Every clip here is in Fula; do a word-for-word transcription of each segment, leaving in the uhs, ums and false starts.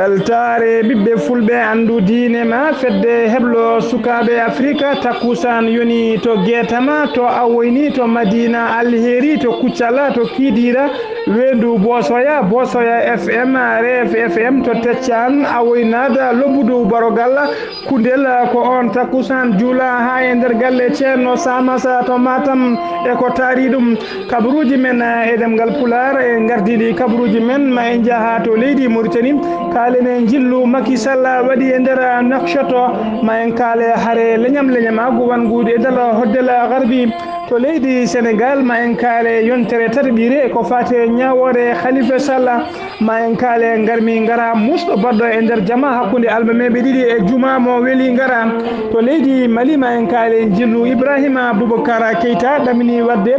Weltaare ɓiɓɓe fulɓe, anndu diine ma, fedde heblo sukaaɓe Afrika, takkusaan yoni to Geetama, to Awoyni, to Madina Alheri, to Kuccala, to Kiidiira, Weendu Boosoya, Boosoya F M, Reef F M, to Teccaan, Awoynaada, Lobbudu Barogal, Kundel, ko oon takkusaan juula haa e nder galle Ceerno Samasa to Matam e ko taari ɗum. Kabaruuji men e ɗemngal Pulaar e ngardiiɗi kabaruuji men, ma en njaha to leydi Mauritanie, kaalen e njillu Macky Sall waɗi e nder Nouakchott, ma en kaale hare leñam leñamaagu wanngude e nder Hoddel Garbi. To leydi Senegal, ma en kaale yontere tataɓire ko faati e ñaawoore Khalifa Sall. Ma en kaale ngarmi ngara muusɗo baɗɗo e nder jama hakkunde almameeɓe ɗiɗi e juma mo weli ngara. To leydi Mali, ma en kaale njillu Ibrahima Boubacar Keita ɗamini waɗde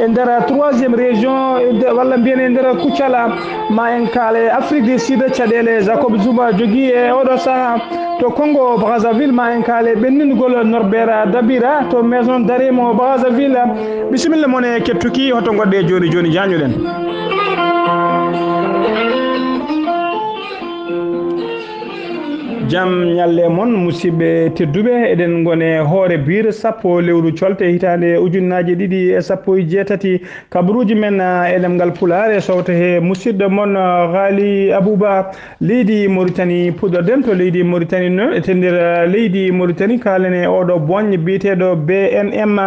e nder troisième région, e nder, walla mbiyen e nder Kuccala. Ma en kaale Afrique du Sud, caɗeele Jacob Zuma jogii e oɗo saha. To Congo Brazzaville, ma en kaale ɓenningol Norbert Dabira to maison d'arrêt mo Brazzaville. Bisimilla mon e kettuki, hoto ngoɗɗe jooni jooni, jaañuɗen. Jam ñalle mon, musidɓe tedduɓe, eɗen ngone hoore biir sappo lewru colte hitaande ujunnaaje ɗiɗi e sappo e jeetati. Kabaruuji men, ah, e ɗemngal Pulaar e sowto he musidɗo mon, ah, Ghali Abouba, leydi Mauritanie. Puɗɗorɗen to leydi Mauritanie no e tenndir, ah, leydi Mauritanie, kaalen e oɗo booñ biyeteeɗo B N M.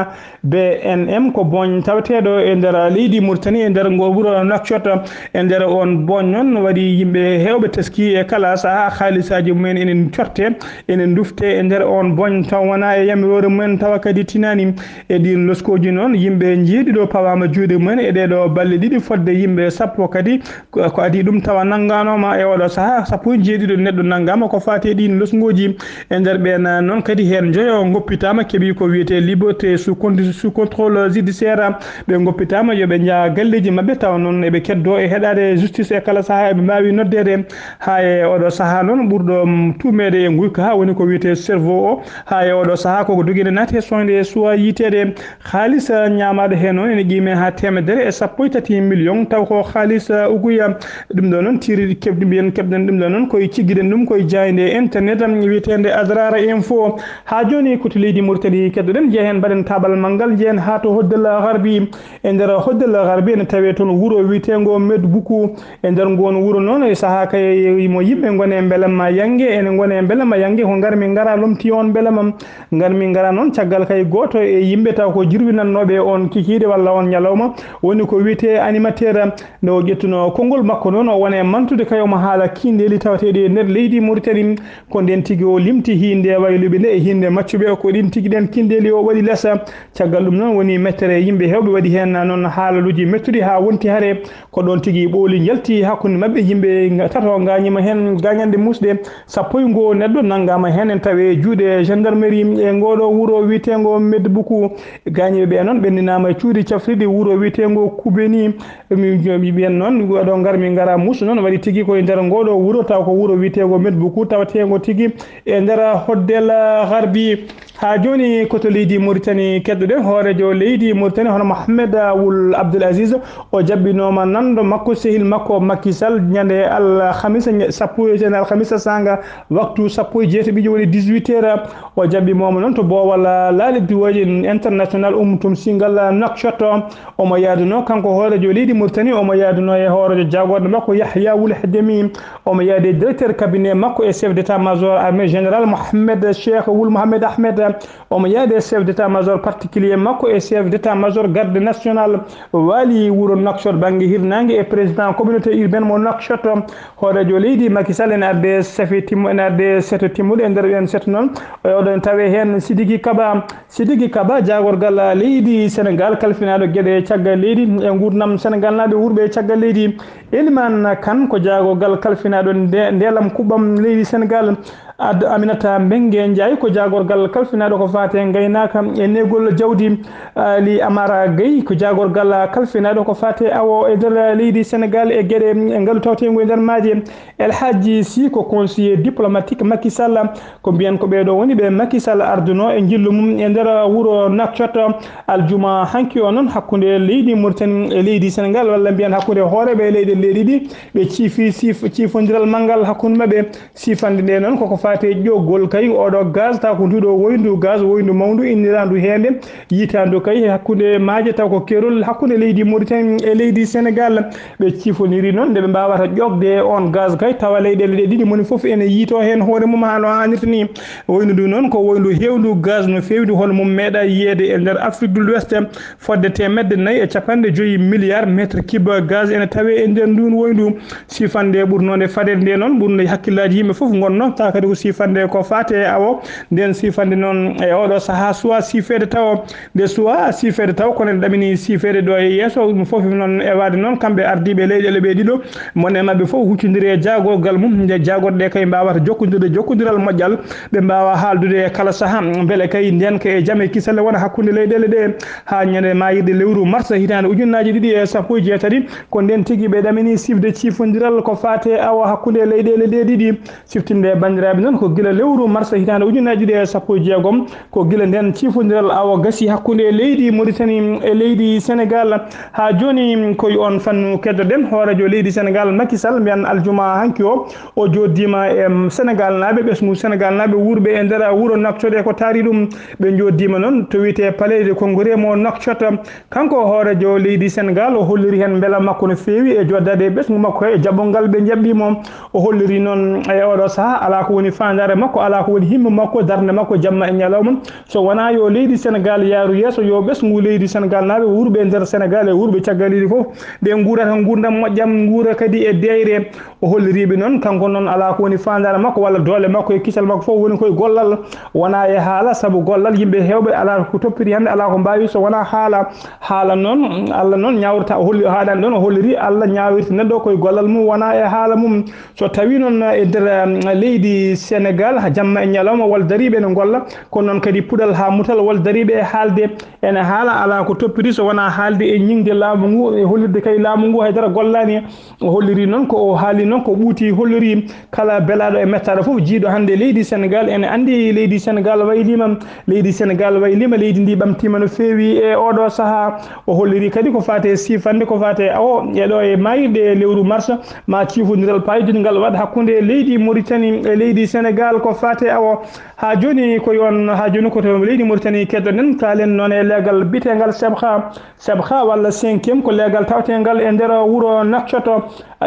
B N M ko booñ taweteeɗo e nder leydi Mauritanie, e nder ngo wuro Nouakchott. E nder oon booñ noon waɗi yimɓe heewɓe taski e kala sahaa haalisaaji mumen ene corte, ene ndufte e nder oon booñ, taw wonaa e yamiroore mumen, tawa kadi tinaani. E ɗiin loskooji noon, yimɓe njeeɗiɗo pawaama juuɗe mumen e ɗeeɗo balɗe ɗiɗi, fotde yimɓe sappo kadi ko, ko adii ɗum tawa nanngaanooma e oɗo sahaa, sappo e njeeɗiɗo neɗɗo nanngaama ko faati e ɗiin losngooji. E nder ɓeen noon kadi heen njoyo ngoppitaama, keɓi ko wiyetee liberté sous condi-, sous contrôle judiciaire. Ɓe ngoppitaama yo ɓe njaha galleeji maɓɓe, tawa noon eɓe keddoo e heɗaade justice e kala sahaa eɓe mbaawi noddeede. Haa e oɗo sahaa noon ɓurɗo, mm, tuumeede e nguyka haa woni ko wiyetee cerveau o. Haa e oɗo sahaa koko dogii ene naati e soñde e suwa yiyteede. Haalis, ah, ñaamaaɗo heen noon ene qiimee haa teemedere e sappo e tati million, taw ko haalis, ah, uguya. Ɗum ɗo noon tiiri keɓɗi mbiyen keɓɗen ɗum ɗo noon koye ciggiɗen ɗum koye jaaynde internet am wiyeteende Adrara Info. Haa jooni ko to leydi Mauritanie keɗoɗen, njeya heen mbaɗen taaɓal manngal, njehen haa to Hoddel Garbi. E nder Hoddel Garbi ene tawee toon wuro wiyeteengo Medbuku. E nder ngoon wuro noon e sahaa kay mo yimɓe ngone mbelema yannge, ene ngone mbelema yannge ko ngarmi ngara lomti oon mbelema. Ngarmi ngara noon caggal kay gooto e yimɓe taw ko jirwinannooɓe oon kikiiɗe walla oon ñalawma woni ko wiyetee animateur. Nde o ƴettunoo konngol makko noon, o woni e mantude kay omo haala kiindeeli tawateeɗi e nder leydi Mauritanie. Ko ndeen tigi o limti hiinde wayluɓe nde e hiinde maccuɓe, ko ɗiin tigi ɗeen kiindeeli o waɗi lesa. Caggal ɗum noon woni mettere yimɓe heewɓe waɗi heen noon haalaluuji mettuɗi haa wonti hare. Ko ɗoon tigi ɓooli njalti hakkunde maɓɓe, yimɓe nga-, tato ngaañiima heen gaañanɗe muusɗe. Sappo e ngoo neɗɗo nanngaama heen en tawi e juuɗe gendarmerie e ngooɗo wuro wiyeteengo Medbuku. Gaañiiɓe ɓee noon ɓenndinaama e cuuɗi cafriɗi wuro wiyeteengo Kubeni. Mi, mi mbiyen noon, oɗo ngarmi ngara muus noon waɗi tigi koye nder ngooɗo wuro, taw ko wuro wiyeteengo Medbuku, taweteengo tigi e nder Hoddel Garbi. Haa jooni ko to leydi Mauritanie keɗoɗen hooreejo leydi Mauritanie hono Mohamed Wul Abdul Aziz. O jaɓɓinooma nanndo makko, sehil makko Macky Sall, ñande alhamisa, ña-, sappo e joy alhamisa saanga, waktu sappo e jeetati ɓijo woni dix-huit heures. O jaɓɓimooma noon to boowal laaɗe duwaaji international umtum singal Nouakchott. Omo yahdunoo kanko hooreejo leydi Mauritanie, omo yahdunoo e hooreejo jaagorɗo makko Yahya Wul Hadjami. Omo yahdi e directeur cabinet makko e chef d'état-major armée général Mohamed Cheikh Wul Mohamed Ahmed. Omo yahdi e chef d'état-major particulier makko e chef d'état-major garde nationale. Waali wuro Nouakchott bannge hirnaange e président communauté urbaine mo Nouakchott. Hooreejo leydi Macky Sall ene arde safi timmu-, ene arde seeto timmuɗo e nder ɓeen seeto noon. E oɗon tawe heen Sidiki Kaba. Sidiki Kaba, jaagorgal leydi Senegal, kalfinaaɗo geɗe caggal leydi e nguurndam Senegalnaaɓe wuurɓe e caggal leydi. Eliman Kan ko jaagorgal kalfinaaɗo nde-, ndeelam kuɓɓam leydi Senegal. Ad Aminata Mbengue Ndiaye ko jaagorgal kalfinaaɗo ko faate ngaynaaka e neegol jawdi. Ali Amara Gueye ko jaagorgal kalfinaaɗo ko faate awo e nder leydi Sénégal e geɗe ngalu tawteengu e nder maaje. El Hadji Sy ko conseiller diplomatique Macky Sall. Ko mbiyan ko ɓeeɗo woni ɓe Macky Sall arduno e njillu mum e nder wuro Nouakchott aljuma hanki o noon hakkunde leydi Mauritanie e leydi Sénégal, walla mbiyan hakkunde hooreeɓe leyɗe leydi ɗi. Ɓe ciifi sif-, ciifondiral manngal hakkunde maɓɓe. Siifande nde noon koko faati e ƴoggol kay oɗo gaz, taw ko nduɗo woyndu gaz, woyndu mawndu inniraandu heende, yitaandu kay e hakkunde maaje, taw ko keerol hakkunde leydi Mauritanie e leydi Sénégal. Ɓe ciifondiri noon nde ɓe mbaawata ƴogde on gaz kay, tawa leyɗeele ɗe ɗiɗi moni fof ene yiito heen hoore mum haa no haanirta ni. Woyndu ndu noon ko woyndu heewndu gaz no feewi, ndu hono mum meeɗa yiyeede e nder Afrique de l'Ouest. Fodde teemedde nayi e capanɗe joyi milliard mètre cube gaz ene tawee e nder ndun woyndu. Siifannde ɓurnoonde fadeede nde noon, ɓurnde hakkillaaji yimɓe fof ngonno, tawa kadi ko siifannde ko faate awo. Nden siifannde noon e oɗo sahaa suwa siifeede tawo. Nde suwa siifeede tawo, kono en ɗamini siifeede ɗo e yeeso, ɗum fof noon e waade noon, kamɓe ardiiɓe leyɗeele ɓe ɗiɗo, mon e maɓɓe fof huccondiri e jaagorgal mum, nde jaagorɗe kay mbaawata jokkondirde jokkondiral moƴƴal, ɓe mbaawa haaldude e kala sahaa, mbele kay ndeenka e jam e kisal wona hakkunde leyɗeele ɗe. Haa ñande maayirɗe lewru mars hitaande ujunnaaji ɗiɗi e sappo e jeetati, ko ndeen tigi ɓe ɗamini sifde ciifondiral ko faate awa hakkunde leyɗeele ɗe ɗiɗi. Siftinde banndiraaɓe noon, ko gila lewru mars hitaande ujunnaaji ɗiɗi e sappo e jeegom, ko gila ndeen ciifondiral awa gasi hakkunde leydi Mauritanie e leydi Sénégal. Haa jooni, ko e on fannu keddoɗen hooreejo leydi Sénégal, Macky Sall, mbiyan aljuma hanki o, o jooɗdiima e Sénégal naaɓe, ɓesngu Sénégal naaɓe wuurɓe e nder wuro Nouakchott e ko taari ɗum. Ɓe njooɗdiima noon to wiyetee Palais de Congrès mo Nouakchott. Kanko hooreejo leydi Sénégal, o holliri heen mbela makko no feewi e jooɗdaade e ɓesngu makko e jaɓɓol ngal ɓe njaɓɓii mo. O holliri noon e oɗo sahaa alaa ko woni faandaare makko, alaa ko woni himmu makko, darnde makko jamma e ñalawma, so wonaa yo leydi Sénégal yaaru yeeso, yo ɓesngu leydi Sénégal naaɓe wuurɓe e nder Sénégal e wuurɓe caggal leydi fof, ɓe nguurata nguurndam moƴƴam, nguura kadi e deeyre. O holliri ɓe noon, kanko noon alaa ko woni faandaare makko walla doole makko e kisal makko fof woni koye gollal, wonaa e haala, sabu gollal yimɓe heewɓe alaa ko toppiti hannde, alaa ko mbaawi so wonaa haala. Haala noon, Allah noon ñaawrata, o holli, o haalani ɗoon, o holliri Allah ñaawirta neɗɗo koye gollal mum, wonaa e haala mum. So tawii noon e nder, um, leydi Sénégal, jamma e ñalawma, walla dariiɓe ene ngolla, kono noon kadi puɗal haa mutal, walla dariiɓe e haalde ene haala, alaa ko toppiti so wonaa haalde e ñiŋde laamu ngu, e hollirde kay laamu ngu haydara gollaani. O holliri noon ko, o haali noon ko ɓuuti holliri kala belaaɗo e mettaaɗo fof, jiyɗo hannde leydi Sénégal, ene anndi leydi Sénégal wayliima. Leydi Sénégal wayliima, leydi ndi ɓamtiima no feewi e oɗo sahaa. O holliri kadi ko faati e siifannde, ko faati e awo, e ɗo e maayirɗe lewru mars, ma ciifondiral paydingal waɗ hakkunde leydi Mauritanie e leydi Sénégal, ko faati e awo. Haa jooni ko yon, haa jooni ko to leydi Mauritanie keddoɗen, kaalen noon e leegal biyeteengal Sebha. Sebha walla cinquième ko leegal tawteengal e nder wuro Nouakchott.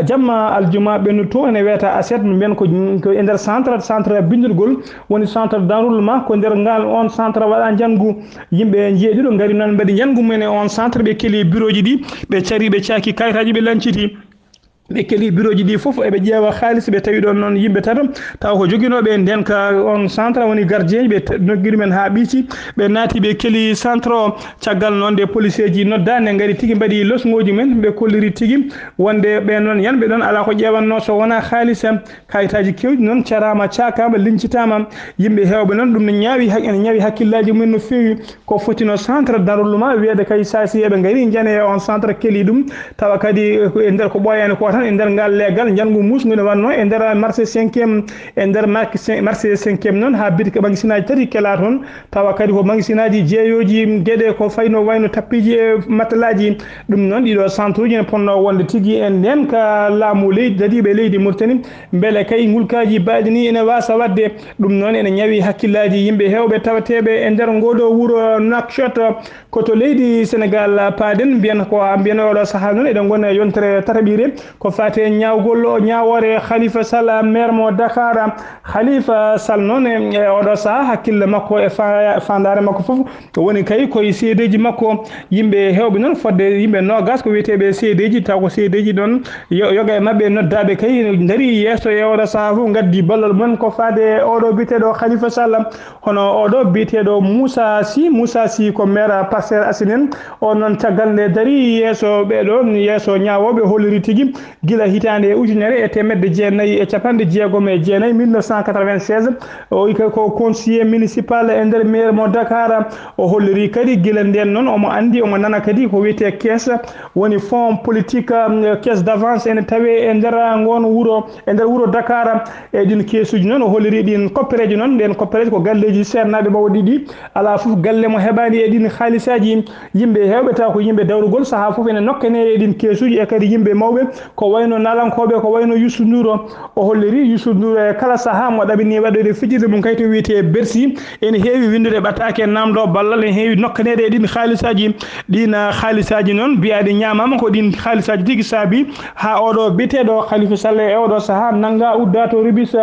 Jamma aljuma ɓennuɗo to ene wiyetee aset, mbiyen ko, ko e nder centre, centre binndugol, woni centre d'enrôlement, ko nder ngal on centre waɗa njanngu. Yimɓe njeeɗiɗo ngari noon mbaɗi njanngu mum e on centre, ɓe keli birooji ɗi, ɓe cari, ɓe caaki kayitaaji, ɓe lanciti. Ɓe keli birooji ɗi fof, eɓe ƴeewa haalis, ɓe tawi ɗoon noon yimɓe tato, tawa ko joginooɓe ndeenka on centre, woni gardien, ɓe t-, noddi ɗumen haa ɓiiti, ɓe naati, ɓe keli centre o. Caggal noon nde poliseeji noddaande ngari tigi mbaɗi losngooji mumen, ɓe kolliri tigi wonde ɓeen noon yanɓe ɗoon alaa ko ƴeewatnoo so wonaa haalis. Kayitaaji keewɗi noon caraama, caakaama, lincitaama. Yimɓe heewɓe noon ɗum ne ñaawi hak-, ene ñaawi hakkillaaji mumen no feewi. Ko fotino centre d'enrôlement wiyeede kay, saasi eɓe ngari njane e on centre keli ɗum, tawa kadi, eh, ko e nder ko ɓooyaani ko tan e nder ngal leegal njanngu muusngu ne wannoo e nder marché cinquième, e nder marché, marché cinquième noon haa bitik magasinaaji tati kelaa toon, tawa kadi ko magasinaaji jeeyooji geɗe ko fayno wayno tappiiji e mattalaaji. Ɗum noon ɗiɗo centre uji ne potnoo wonde tigi e ndeenka laamu leydi, dariiɓe leydi Mauritanie, mbele kay ngulkaaji baaɗi ni ene waasa waɗde. Ɗum noon ene ñawi hakkillaaji yimɓe heewɓe tawateeɓe e nder ngoo ɗoo wuro Nouakchott. Ko to leydi Sénégal paaɗen, mbiyen ko, mbiyen oɗo sahaa noon eɗen ngoni e yontere tataɓiire, ko faati e ñaawgol o ñaawoore Khalifa Sall, maire mo Dakar. Khalifa Sall noon e, e oɗo sahaa hakkille makko e fa-, faandaare makko fof woni kay koye seedeeji makko. Yimɓe heewɓe noon, fodde yimɓe noogas ko wiyeteeɓe seedeeji, taw ko seedeeji noon, yo-, yoga e maɓɓe noddaaɓe kay ndarii yeeso e oɗo sahaa fof, ngaddi ballal mumen ko faade e oɗo biyeteeɗo Khalifa Sall. Hono oɗo biyeteeɗo Moussa Sy, Moussa Sy ko maire Parcelles Assainies, on noon caggal nde darii yeeso ɓee ɗoon, yeeso ñaawooɓe, holliri tigi Gila hitaande e ujunere e teemedde jeenayi e capanɗe jeegom e jeenayi, mille neuf cent quatre-vingt-seize, o wi ko conseiller municipal e nder maire mo Dakar. O holliri kadi gila ndeen noon omo anndi, omo nana kadi ko wiyetee kees, woni fonds politique, um, caisse d'avance ene tawee e nder ngoon wuro, e nder wuro Dakar. E ɗiin keesuuji noon o holliri ɗiin koppereeje noon, ɗeen koppereeje ko galleeji seernaaɓe mawɗi ɗi, alaa fof galle mo heɓaani e ɗiin haalisaaji. Yimɓe heewɓe tawa ko yimɓe dawrugol, sahaa fof ene nokkanee e ɗiin keesuuji e kadi yimɓe mawɓe, ko wayno naalankooɓe, ko wayno Youssou Ndour. O holliri Youssou Ndour e kala sahaa mo ɗaminii waɗoyde fijirde mum kay to wiyetee Bercy, ene heewi winndude ɓataake, naamndoo ballal, ene heewi nokkaneede e ɗiin haalisaaji. Ɗiin, ah, haalisaaji noon, mbiyaa ɗi ñaamaama, ko ɗiin haalisaaji tigi saabii haa oɗo biyeteeɗo Khalifa Sall e oɗo sahaa nanngaa uddaa to Rubis.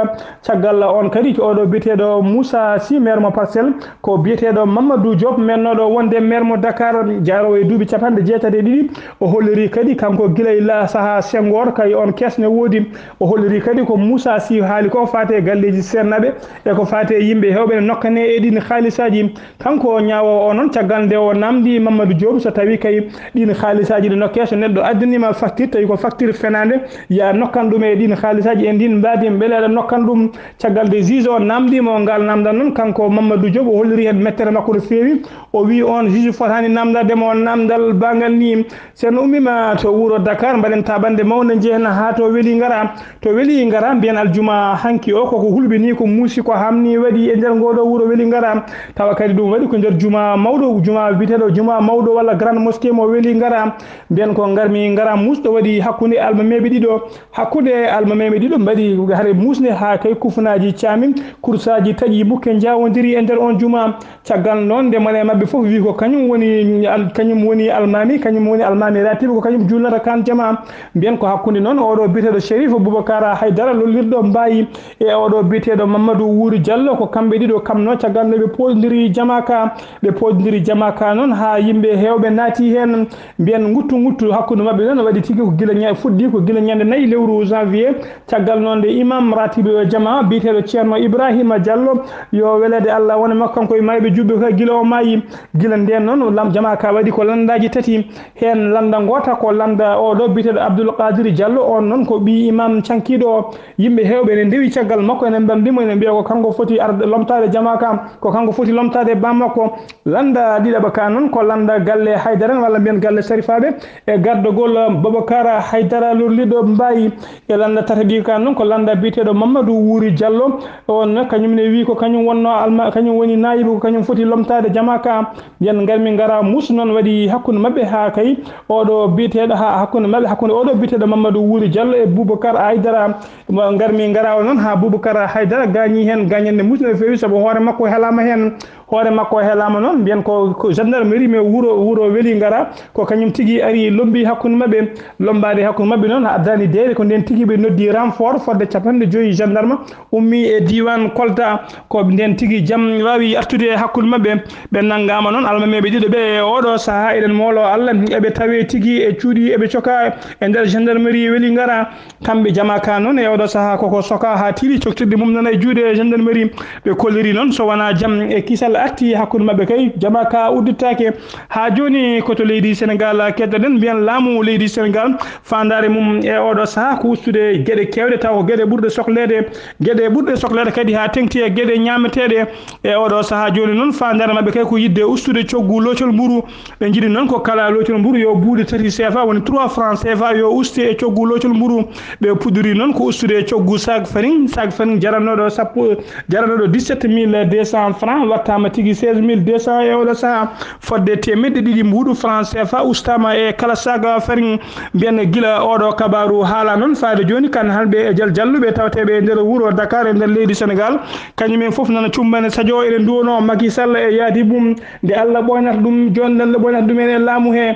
Caggal oon kadi ko oɗo biyeteeɗo Moussa Sy, maire mo Parcelles, ko biyeteeɗo Mamadou Diop, mennooɗo wonde maire mo Dakar, jaaroowo e duuɓi capanɗe jeetati e ɗiɗi. O holliri kadi kanko gila e la-, sahaa Senghor, kay oon kees ne woodi. O holliri kadi ko Moussa Sy haali ko faati e galleeji seernaaɓe e ko faati e yimɓe heewɓe ne nokkanee e ɗiin haalisaaji. Kanko o ñaawoowo o noon, caggal nde o naamndii Mamadou Diop, so tawii kay ɗiin haalisaaji ɗi nokkee, so neɗɗo addanii ma facture, tawi ko facture fenaande, yo a nokkan ɗum e ɗiin haalisaaji e ndiin mbaadi, mbele aɗa nokkan ɗum. Caggal nde juge o naamndii mo ngaal naamndal noon, kanko Mamadou Diop, o holliri heen mettere makko no feewi. O wii oon juge fotaani naamndaade mo naamndal baangal nii. So en ummiima to wuro Dakar, mbaɗen taaɓannde mawnde, njehen haa to Weli Ngara. To Weli Ngara, mbiyen aljuma hanki o, koko hulɓinii, ko muusi, ko haamnii waɗi e nder ngoo ɗoo wuro Weli Ngara. Tawa kadi ɗum waɗi ko nder juma mawɗo, juma biyeteeɗo juma mawɗo walla grande mosquée mo Weli Ngara. Mbiyen ko ngarmi Ngara muusɗo waɗi hakkunde almameeɓe ɗiɗo. Hakkunde almameeɓe ɗiɗo mbaɗi hare muusnde haa kay kufunaaji caami, kursaaji taƴi mukke njaawondiri e nder oon juma. Caggal noon, nde mone maɓɓe fof wii ko kañum woni al-, kañum woni almaami, kañum woni almaami ratiba, ko kañum juulnata kaan jamaa. Mbiyen ko hakkunde noon oɗo biyeteeɗo Sherif Boubacar Haydara lollirɗo Mbayi e oɗo biyeteeɗo Mamadou Wuri Diallo, ko kamɓe ɗiɗo kamno caggal nde ɓe pooɗondiri jamaa ka. Ɓe pooɗondiri jamaa ka noon haa yimɓe heewɓe naati heen. Mbiyen nguttu nguttu hakkunde maɓɓe noon waɗi tigi ko gila ña-, fuɗɗi ko gila ñande nayi lewru janvier. Caggal noon nde imam ratibi o jamaa biyeteeɗo Ceerno Ibrahima Diallo, yo weleede Allah won e makko, kanko e maayɓe juɓɓe ko gila o maayi. Gila ndeen noon lam-, jamaa ka waɗi ko lanndaaji tati. Heen lannda ngoota ko lannda oɗo biyeteeɗo Abdoul Qadir Diallo, oon noon ko ɓii imam cankiiɗo o. Yimɓe heewɓe ene ndewi caggal makko, ene mbamndi mo, ene mbiya ko kanko foti arde lomtaade jamaa ka, ko kanko foti lomtaade baa makko. Lannda ɗiɗaɓa ka noon ko lannda galle Haydara en walla mbiyen galle Sarifaaɓe e gardagol Boubacar Haydara lorliɗo Mbayi. E lannda tataɓi ka noon ko lannda biyeteeɗo Mamadou Wuri Diallo. On kañum ne wi ko kañum wonno alma-, kañum woni naayibo, ko kañum foti lomtaade jamaa ka. Mbiyen ngarmi ngara muus noon waɗi hakkunde maɓɓe haa kay oɗo biyeteeɗo, haa hakkunde maɓɓe, hakkunde oɗo biyeteeɗo Mamadou Wuri Diallo e Boubacar Haydara. Mo ngarmi ngara o noon haa Boubacar Haydara gaañi heen gaañannde muusnde no feewi, sabu hoore makko helaama heen. Hoore makko helaama noon, mbiyen ko, ko gendarmerie, mais wuro, wuro Weli Ngara, ko kañum tigi ari lombi hakkunde maɓɓe. Lombaade hakkunde maɓɓe noon, addaani deeƴre, ko ndeen tigi ɓe noddi renfort fodde capanɗe joyi gendarme, ummi e diiwaan Kolda. Ko ndeen tigi jam waawi artude e hakkunde maɓɓe. Ɓe nanngaama noon, almameeɓe ɗiɗo ɓe e oɗo sahaa, eɗen moolo Allah, eɓe tawee tigi e cuuɗi, eɓe cokaa e nder gendarmerie Weli Ngara. Kamɓe jamaa ka noon e oɗo sahaa koko sokaa haa tiiɗi, coktirɗe mum nana e juuɗe gendarmerie. Ɓe kolliri noon so wonaa jam e kisal arti hakkunde maɓɓe kay, jamaa ka uddittaake. Haa jooni ko to leydi Senegaal keɗoɗen, mbiyen laamu leydi Senegaal, faandaare mum e oɗo sahaa ko ustude geɗe keewɗe, tawa ko geɗe ɓurɗe sokleede, geɗe ɓurɗe sokleede kadi haa teŋti e geɗe ñaameteeɗe. E oɗo sahaa jooni noon, faandaare maɓɓe kay ko yiɗde ustude coggu loocol mburu. Ɓe njiɗi noon ko kala loocol mburu yo buuɗe tati C F A, woni trois francs C F A, yo uste e coggu loocol mburu. Ɓe puɗɗori noon ko ustude coggu sac farine, sac farine jaranooɗo sappo, jaranooɗo dix-sept mille deux cents francs, wattaama tigi seize mille deux cents e oɗo sahaa. Fodde teemedde ɗiɗi mbuuɗu francs C F A ustaama e kala sac farine. Mbiyen gila oɗo kabaaru haala noon faade jooni, kan halɓe e jal jalluɓe tawteeɓe e nder wuro Dakar e nder leydi Senegaal. Kañum en fof nana cumbane sadio, eɗen nduwonoo Macky Sall e yaadi mum. Nde Allah ɓooynata ɗum, jooni nde Allah ɓooynata ɗum en e laamu he.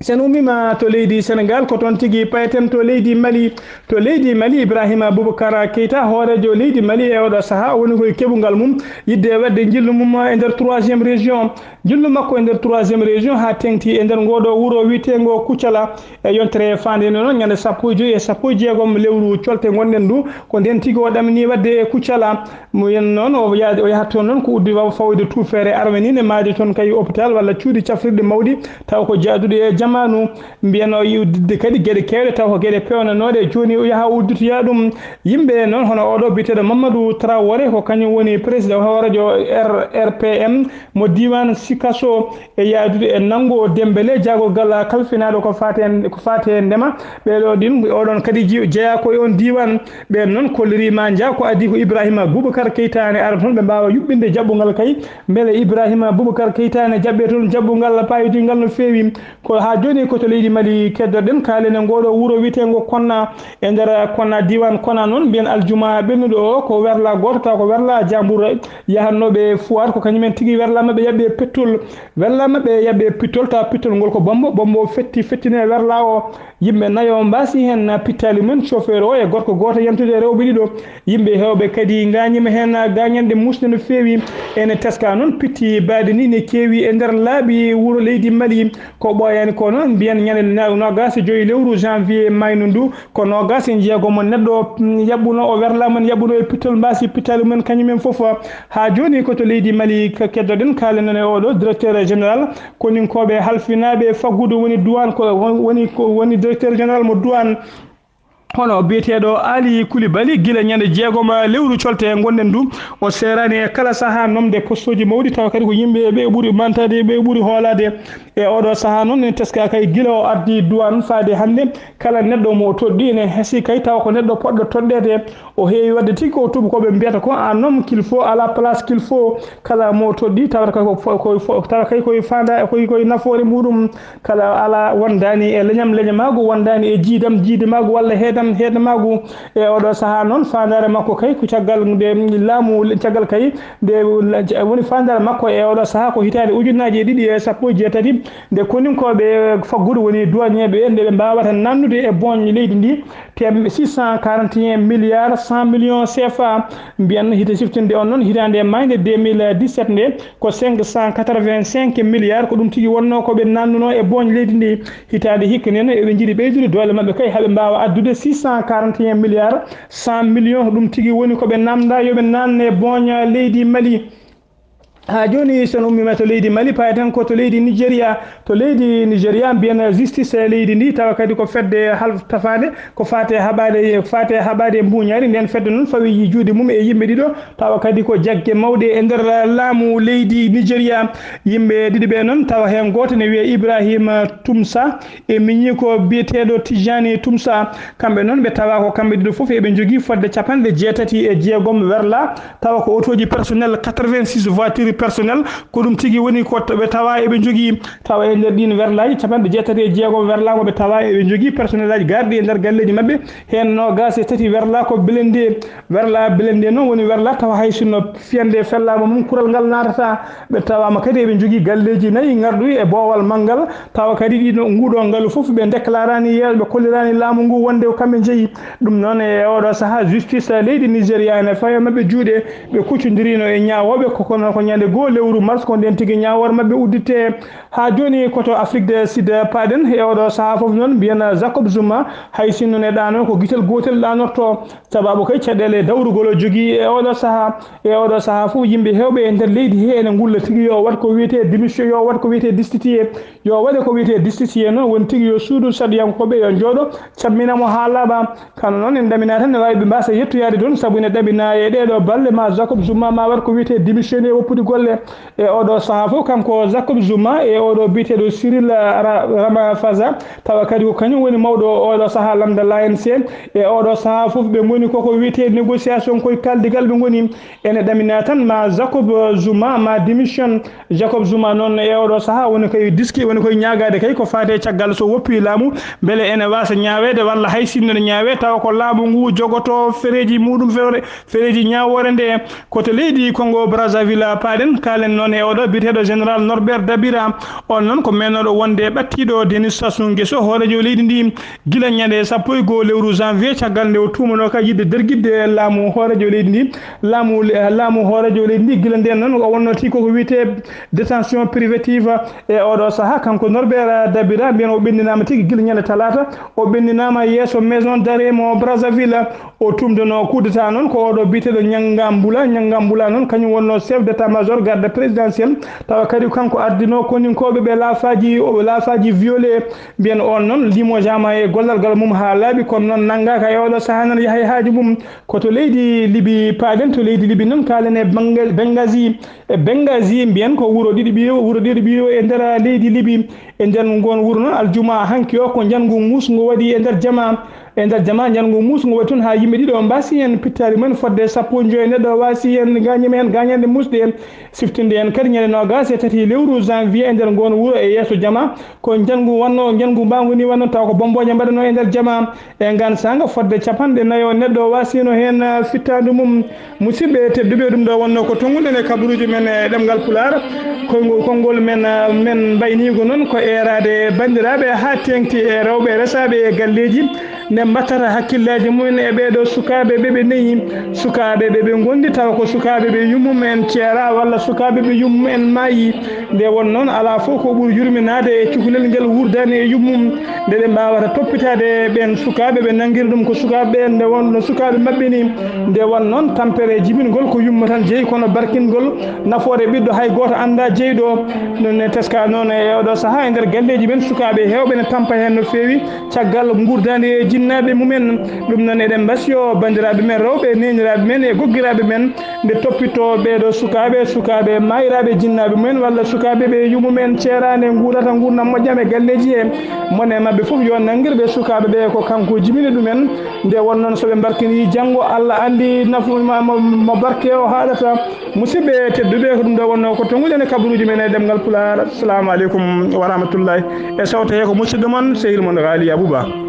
Sen ummiima to leydi Senegaal, ko toon tigi payeten to leydi Mali. To leydi Mali, Ibrahima Boubacar Keita, hooreejo leydi Mali e oɗo sahaa, o woni koye keɓungal mum, yiɗde waɗde njillu mum e nder troisième région. Njillu makko e nder troisième région haa teŋti e nder ngoo ɗoo wuro wiyeteengo Kuccala. E yontere faande nde noon, ñande sappo e joyi e sappo e jeegom lewru colte ngonɗen ndu, ko ndeen tigi o ɗamini waɗde e Kuccala. Mo yen noon, o yaha-, o yahat toon noon ko uddi wa-, fawde tuufeere armeniine, maayde toon kay hôpital walla cuuɗi cafrirɗi mawɗi, taw ko jaaduɗi e Amaanu, mbiyen o yiwdidde kadi geɗe keewɗe, taw ko geɗe peewnanooɗe. Jooni o yaha o udditoya ɗum. Yimɓe noon hono oɗo biyeteeɗo Mamadou Traoré, ko kañum woni président hoorejo R R P M mo diiwaan Sikasso, e yahdude e nanngu Dembélé, jaagorgal kalfinaaɗo ko faati e, ko faati e ndema. Ɓeeɗo ɗin, oɗon kadi ji-, jeyaa ko e on diiwaan. Ɓeen noon kolliri ma njaha ko adii ko Ibrahima Boubacar Keita ne ara toon, ɓe mbaawa yuɓɓinde jaɓɓungal kay. Mbele Ibrahima Boubacar Keita ne jaɓɓee toon jaɓɓungal paayodingal no feewi. Ko haa jooni ko to leydi Mali keddoɗen, kaalen e ngooɗo wuro wiyeteengo Konna, e nder Konna, diiwaan Konna noon, mbiyen aljuma ɓennuɗo o ko werla gooto, taw ko werla jaambur yahannooɓe Fuwaat, ko kañumen tigi werla maɓɓe yaɓɓi e pettol. Werla maɓɓe yaɓɓi e pittol, taw pittol ngol ko bombo, bombo o fetti, fettini e werla o. Yimɓe nayo mbaasi heen pittaali mum, chauffeur o e gorko gooto yantude e rewɓe ɗiɗo. Yimɓe heewɓe kadi ngaañiima heen gaañanɗe muusɗe no feewi. Ene teska noon pitti baadi ni ne keewi e nder laabi wuro leydi Mali. Ko ɓooyaani ko noon, mbiyen ñande na-, noogaas e joy lewru janvier maynu ndu, ko noogaas e jeegom neɗɗo, mm, yaɓɓuno o werla mum, yaɓɓuno e pittol mbaasi pittaali mum kañum en fof. Haa jooni ko to leydi Mali ke-, keddoɗen, kaalen noon e oɗo directeur général koninkooɓe halfinaaɓe faggudu woni douane, ko won-, woni, ko woni directeur général mo douane. Hono biyeteeɗo Ali Koulibaly, gila ñande jeegom lewru colte ngonɗen ndu, o seeraani e kala sahaa nomde postooji mawɗi, tawa kadi ko yimɓe ɓe ɓuri mantaade, ɓe ɓuri hoolaade. E oɗo sahaa noon, en teska kay gila o ardi douane faade hannde, kala neɗɗo mo o toɗɗi ene heesi kay tawa ko neɗɗo poɗɗo toɗɗeede. O heewi waɗde tigi ko tuubakooɓe mbiyata ko un homme qu'il faut à la place qu'il faut. Kala mo o toɗɗi tawata kay ko fo-, ko fo-, tawa kay koye faanda-, koye, koye nafoore muɗum. Kala ala wondaani e leñam, leñamaagu, wondaani e jiidam, jiidamaagu, walla heedam, heedamaagu. E oɗo sahaa noon, faandaare makko kay ko caggal nde laamu, caggal kay nde woni faandaare makko e oɗo sahaa ko hitaande ujunnaaji e ɗiɗi e sappo e jeetati, nde koninkooɓe faggudu woni douanier ɓe, nde ɓe mbaawata nannude e booñ leydi ndi, tem six cent quarante et un milliards cent millions C F A. Mbiyan hite siftinde on noon, hitaande e maayde deux mille dix-sept nde, ko cinq cent quatre-vingt-cinq milliards, ko ɗum tigi wonnoo ko ɓe nannuno e booñ leydi ndi. Hitaande hikka nden, eɓe njiɗi ɓeydude doole maɓɓe kay, haɓe mbaawa addude six cent quarante et un milliards cent millions, ɗum tigi woni ko ɓe namda yo ɓe nanne booña leydi Mali. Haa jooni, so en ummiima to leydi Mali, payaten ko to leydi Nigeria. To leydi Nigeria, mbiyen justice leydi ndi, tawa kadi ko fedde hal-, tafaande, ko faate haɓaade, faate haɓaade mbuuñaari. Nden fedde noon fawi juuɗe mum e yimɓe ɗiɗo, tawa kadi ko jagge mawɗe e nder laamu leydi Nigeria. Yimɓe ɗiɗo ɓe noon, tawa heen gooto ne wiyee Ibrahim Tumsa e miñiiko biyeteeɗo Tijani Tumsa. Kamɓe noon ɓe tawa ko kamɓe ɗiɗo fof eɓe njogii fodde capanɗe jeetati e jeegom werla, tawa ko otooji personnel, quatre-vingt-six voitures personnel, ko ɗum tigi woni ko t-, ɓe tawa eɓe njogii. Tawa e nder ɗiin werlaaji capanɗe jeetati e jeegom werla mo ɓe tawa eɓe njogii personnelaaji garɗi e nder galleeji maɓɓe, heen noogaas e tati werla ko blindé. Werla blindé noon woni werla tawa hay sinno fiyande fellaama mum, kural ngal naatata. Ɓe tawaama kadi eɓe njogii galleeji nayi ngarɗuɗi e boowal maggal, tawa kadi ɗiɗo, nguɗo ngalu fof ɓe déclarani yeeso, ɓe kollirani laamu ngu wonde ko kamɓe njeyi. Ɗum noon e oɗo sahaa justice leydi Nigeria ene fawi maɓɓe juuɗe, ɓe kuccondirino e ñaawooɓe ko kono ko ñande goo lewru mars ko nden tigi ñaawoore maɓɓe udditte. Haa jooni ko to Afrique du Sud paaɗen e oɗo sahaa fof noon mbiyen Jacob Zuma, hay sinno ne ɗaano ko gitel gootel ɗaanorto. Sababu kay caɗeele dawrugol o jogii e oɗo sahaa. E oɗo sahaa fof yimɓe heewɓe e nder leydi he ene ngulla tigi yo waɗ ko wiyetee démission, yo waɗ ko wiyetee destitué, yo waɗe ko wiyetee destitué noon woni tigi yo suudu saɗiyankooɓe yo njooɗo cammina mo haa laaɓa. Kano noon en ɗaminaa tan ne waawi ɓe mbaasa yettoyaade toon sabu ene ɗaminaa e ɗeeɗo balɗe ma Jacob Zuma ma waɗ ko wiyetee démissionné woppude golle. E oɗo sahaa fof kanko Jacob Zuma e oɗo biyeteeɗo Cyril Ra-, Ramaphosa, tawa kadi ko kañum woni mawɗo oɗo sahaa lamnda l'A N C. E oɗo sahaa fof ɓe ngoni koko wiyetee négociation koye kaldigal ɓe ngoni. Ene ɗaminaa tan ma Jacob Zuma ma démission. Jacob Zuma noon e oɗo sahaa woni koye diski, woni koye ñaagaade kay ko faati e caggal so woppi laamu, mbele ene waasa ñaaweede walla hay sinno ne ñaawee tawa ko laamu ngu jogoto fereeji muɗum fewre. Fereeji ñaawoore nde ko to leydi Congo Brazzaville paaɗen, kaalen noon e oɗo biyeteeɗo général Norbert Dabira. On noon ko meenooɗo wonde ɓattiiɗo Denis Sassou Nguesso, hooreejo leydi ndi, gila ñande sappo e goo lewru janvier, caggal nde o tuumanoo ka yiɗde dergitde laamu hooreejo leydi ndi. Laamu, laamu hooreejo leydi ndi, gila ndeen noon o wonnoo tigi koko wiyetee détention préventive. E oɗo sahaa, kanko Norbert Dabira, mbiyen o ɓenndinaama tigi gila ñande talaata, o ɓenndinaama yeeso maison d'arrêt mo Brazzaville. O tumdunoo coup d'état noon ko oɗo biyeteeɗo Ñangambula. Ñangambula noon kañum wonnoo chef d'état-major garde présidentiel, tawa kadi kanko ardinoo koninkooɓe ɓe laafaaji, o laafaaji violé. Mbiyen on noon limojaama e gollal gal mum haa laaɓi, kono noon nanngaaka e oɗo sahaa noon yaha e haaju mum. Ko to leydi Libi paaɗen, to leydi Libi noon kaalen e Banga-, Benghazi. E Benghazi mbiyen ko wuro ɗiɗi ɓiyo, wuro ɗiɗi ɓiyo e nder leydi Libi. E nder ngoon wuro noon, aljuma hanki o, ko njanngu muusngu waɗi e nder jama. E nder jama, njanngu muusngu waɗi toon haa yimɓe ɗiɗo mbaasi heen pittaali mumen fodde sappo e joy neɗɗo waasi heen gaañi mumen gaañaande muusɗe. Siftinde en kadi ñande noogaas e tati lewru janvier e nder ngoon wuro e yeeso jama, ko njanngu wonno, njanngu mbaangu ni wonno tawa ko bombooje mbaɗanoo e nder jama. E ngaan saanga fodde capanɗe nayo neɗɗo waasino heen, ah, fittaandu mum. Musidɓe tedduɓe, ɗum ɗo wonno ko tonguɗen e kabaruuji men e ɗemngal Pulaar. Konngol, konngol men, ah, men mbayniigo noon ko eeraade banndiraaɓe haa teeŋti e rewɓe resaaɓe e galleeji, nde mbattata hakkillaaji mumen e ɓee ɗoo sukaaɓe ɓe ɓe neyi, sukaaɓe ɓe ɓe ngondi tawa ko sukaaɓe ɓe yummum en ceera walla sukaaɓe ɓe yummum en maayi. Nde won noon, alaa fof ko ɓuri yurminaade e cukalel ngel wuurdaani e yummum, nde ɓe mbaawata toppitaade ɓeen sukaaɓe, ɓe nanngiri ɗum ko sukaaɓe ɓeen, nde won no sukaaɓe maɓɓe ni. Nde won noon, tampere jibingol ko yumma tan jeyi, kono barkingol nafoore ɓiɗɗo hay gooto anndaa jeyi ɗo. Ɗum ne teska noon e oɗo sahaa e nder galleeji men, sukaaɓe heewɓe ne tampa heen no feewi caggal nguurdaani e jinnaaɓe mumen. Ɗum noon eɗen mbasiyo banndiraaɓe men rewɓe, neeniraaɓe men e goggiraaɓe men, nde toppitoo ɓee ɗoo sukaaɓe, sukaaɓe maayiraaɓe jinnaaɓe mumen walla sukaaɓe ɓe yummum en ceeraani nguurata nguurndam moƴƴam e galleeji he. Mone maɓɓe fof yo nanngir ɓe sukaaɓe ɓe ko kanko jibini ɗumen. Nde won noon so ɓe mbarkinii janngo, Allah anndi nafu ma mo, mo barke o haaɗata. Musidɓe tedduɓe, ko ɗum ɗo wonno ko tonguɗen e kabaruuji men e ɗemngal Pulaar. Assalamu aleykum wa rahmatullahi. E sawto he ko musidɗo mon, sehil mon Ghali Abouba.